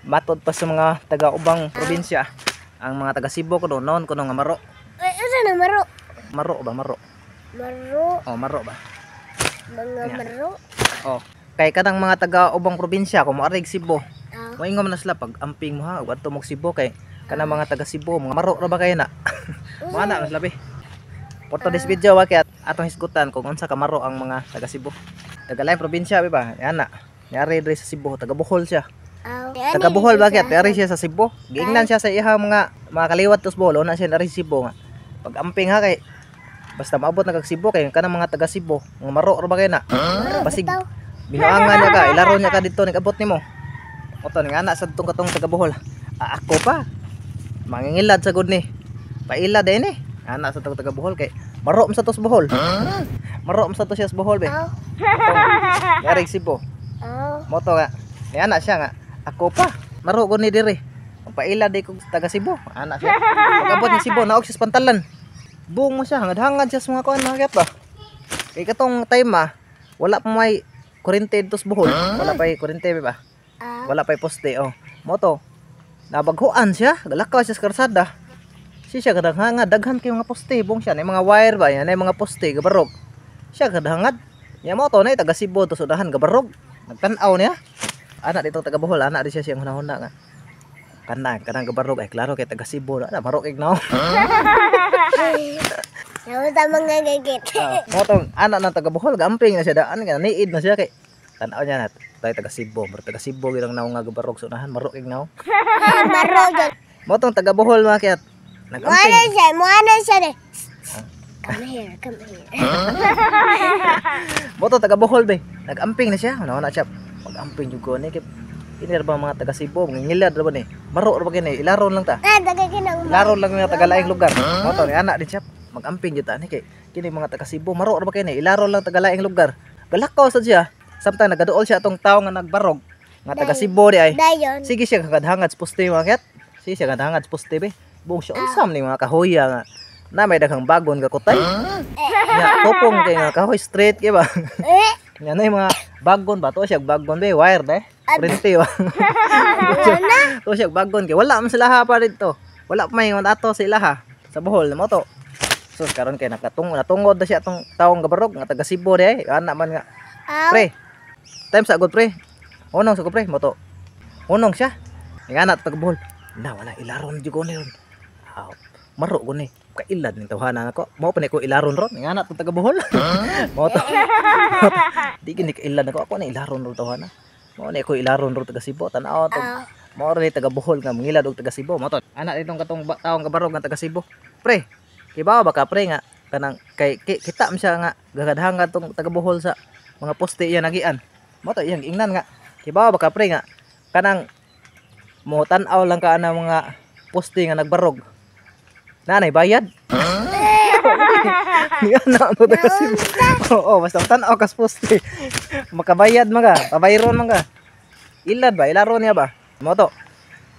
Matod pa sa mga taga-ubang probinsya, ang mga taga Cebu kuno noon kuno nga maro. Ay, asa na maro? Maro ba maro? Maro, Oh, maro ba? mga maro. Oh, kay kanang mga taga-ubang probinsya kung moarig Cebu, Ah, moingon man na sila pag amping mo ha, ug adto mog Cebu kay kanang mga taga Cebu, mga maro ra ba kayo na? Mga na sila be. For today's video wa kay atong hisgutan kung unsa ka maro ang mga taga Cebu. Taga laing probinsya ba ba? Yan na. Yari diri sa Cebu, taga Bohol siya. Ah. Taga Bohol ba kay yari siya sa Cebu. Giingnan siya sa iha mga kaliwat tos Bohol, una siya nari sa Cebu nga. Pag amping ha kay basta maabot na kag Cebu kay kanang mga taga Cebu, mga maro ra ba kayo na? Basig binuangan niya ka, ilaro niya ka dito nag-abot nimo. Oto nga na sa tong katong taga Bohol. Ah, ako pa. Mangingilad sa gud ni. Paila din eh. Ana sa tong taga Bohol kay maro man sa tos Bohol. Maro man sa to siya sa Bohol be. Ah, Atong yari Cebu. ah. Moto nga. Ni ana siya nga. Ako pa. Maro gud ni diri. Paila di kog taga Cebu. Ana siya. Pag-abot ni Cebu naog siya sa pantalan. Buong mo siya, hangad-hangad siya sa mga kuan mga ba. Kay katong time ah, wala pa may kuryente dito sa Bohol. Wala pa kuryente ba? Ah, Wala pa poste oh. Moto. Nabaghuan siya, galakaw siya sa karsada. Siya siya kadahangad, daghan kay mga poste, buong siya, na mga wire ba, yan na mga poste, gabarog. Siya kadahangad. Ya moto na taga Cebu to sudahan gabarog. Nagtan-aw niya. Ana dito taga Bohol, ana di siya siyang hunahuna nga. Kana kanang gabarog ay klaro kay taga Cebu na, marok ignaw. Nawa sa mga gagit. Ah, mo tong anak ng taga Bohol, gamping na siya daan nga niid na siya kay tan-aw niya na tayo taga Cebu, murag taga Cebu gyud ang naong nga gabarog sunahan, marok ignaw. Maro jud. Mo tong taga Bohol mga kayat Mo nagamping. na siya, mo na siya de. Come here, come here. Mo tong taga Bohol be, nagamping na siya, ano na siya. Pag-amping jud ko ni kay ini ra ba mga taga Cebu, ngilad ra ba ni? Maro ra ba kini, ilaron lang ta. Ah, taga kinang Ilaron lang nga taga laing lugar. Mo to ni anak din siya, mag-amping jud ta ni kay kini mga taga Cebu, maro ra ba kini, ilaron lang taga laing lugar. Galakaw sad siya. Samtang nagaduol siya atong tawo nga nagbarog nga taga Cebu di ay. Dayon. Sige siya kagadhangad sa poste mga kat. Sige siya kagadhangad sa poste be. Buong siya unsam ni mga kahoya nga na may daghang bagon nga kutay. Nya kopong kay nga kahoy straight kay ba. Eh, Nya na yung mga bagon ba to siya bagon be wire de. Kuryente ba. To siya bagon kay wala man sila ha pa dito. Wala pa may mga ato sa ilaha sa Bohol mo to. So karon kay natungod na siya atong taong gabarog nga taga Cebu di ay. Ana man nga ah, pre. Time sa good pre. Unong sa good pre mo to. Unong siya. Nga na taga Bohol. Na wala ilaron jud ko ni ron. Aw, maro ko ni. Kailad ning tawhana nako. Mao pa ni ko ilaron ron. Nga na taga Bohol. Mo to. Di gini kailad nako. Ako na ilaron ron tawhana. Mao ni ko ilaron ron taga Cebu. Tan-aw to. Ah. Mao rin taga Bohol nga mangilad og taga Cebu. Mo to. Anak ditong katong taong kabarog nga taga Cebu. Pre, kibaw ba ka pre nga kanang kay kita man siya nga gagadhangad tong taga Bohol sa mga poste iya nagian. Mo to iyang ingnan nga kibaw ba ka pre nga kanang mo tan-aw lang ka ana mga poste nga nagbarog. Nanay bayad. Nga na mo taga Cebu. Oo, basta tan-aw kas poste. Makabayad man ka, pabayron man ka. Ilad ba? Ilaron niya ba? Mo to.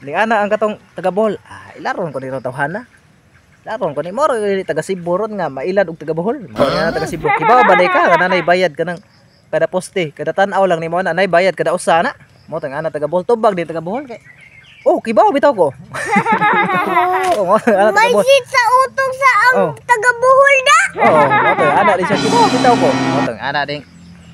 Ning ana ang katong taga Bohol. Ah, ilaron ko ni ron tawhana. Ilaron ko ni moro ni taga Cebu ron nga mailad og taga Bohol. Mao ni ana taga Cebu. Kibaw ba day ka nga nanay bayad ka ng kada poste, kada tan-aw lang nimo ana nay bayad kada usa na. Mo tong ana taga Bohol tubag din taga Bohol kay. Oh, kibaw bitaw ko. Oh, mo tong ana taga May Bohol. seat sa utong sa ang Oh. taga Bohol na. Oo, mo tong ana din siya kibaw bitaw ko. Mo tong ana din.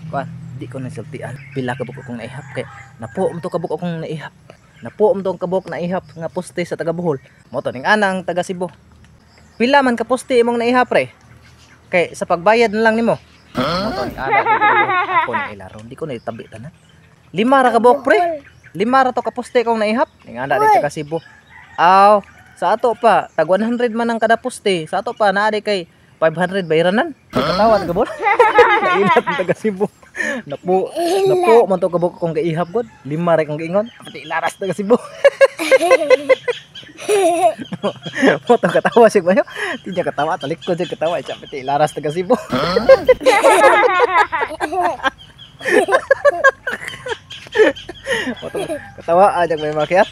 Kuan, di ko nasultian. Pila ka buok akong naihap kay napo mo to kabuk akong naihap. Napo mo tong kabuk naihap nga poste sa taga Bohol. Mo to ning ana ang taga Cebu. Pila man ka poste imong naihap pre? Kay sa pagbayad na lang nimo. Mo to ning ana ang taga Bohol. Ako na ilaron, di ko na itabi tanan. Lima ra ka buok pre. Lima ra to ka poste kong naihap. Ning ana din taga Cebu. Aw, sa ato pa tag 100 man ang kada poste. Sa ato pa naa di kay 500 bayranan. Katawa taga Bohol. Nainat ang taga Cebu. Napo, napo man to kabuk kong gaihap god. Lima ra kong giingon. Pati ilaras taga Cebu. Mo to katawa siya ba? Di niya katawa, talikod siya katawa. Siya pati ilaras taga Cebu. Mo to katawa aja may makiat.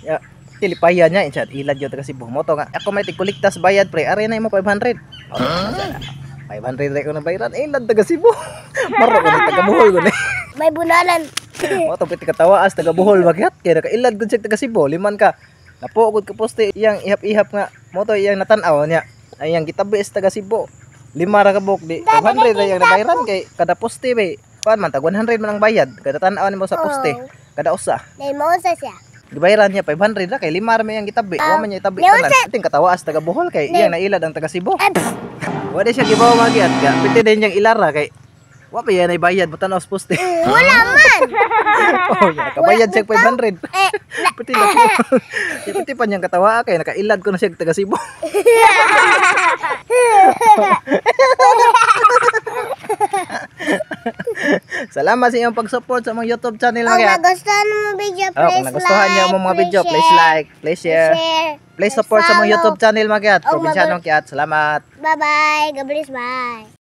Ya, tilipaya niya insya ilad yo taga Cebu. Mo to nga ako may tigkuliktas bayad pre. Are na imo 500. Oh, 500 ra ko na bayaran. Ilad taga Cebu. Maro ko ni taga Bohol ko ni. May bunalan. Mo to piti katawaas taga Bohol magyat kay nakailad gud siya taga Cebu, liman ka. Napo gud ka poste iyang ihap-ihap nga mo to iyang natan-aw niya. Ay iyang gitabi sa taga Cebu. Lima ra ka buok di 500 ra iyang nabayaran kay kada poste bay. Kuan man tag 100 man ang bayad kada tan-aw nimo sa poste. Oh. Kada usa. Dahil maunsa siya. Gibayaran niya 500 ra kay lima ra may iyang gitabi. Wa man niya itabi Leon tanan. Piting katawaas taga Bohol kay iyang nailad ang taga Cebu. Ah, pff. Wa di siya gibaw magyat ka. Piti din niyang ilara kay wa pa yan ay bayad mo tan-aw sa poste. Wala man. Oh, yeah, kabayad siya 500. Eh, Pati na po. Pati pa niyang katawa kay nakailad ko na siya taga Cebu. Salamat sa iyong pag-support sa mga YouTube channel Kung mga. nagustuhan mo video, Oh, kung please nagustuhan niyo like, ang mga video, please please share, like, please share, share, please support sa mga follow. YouTube channel mga kayat. Oh, Probinsyano Kiat. Salamat. Bye-bye. God bless. Bye.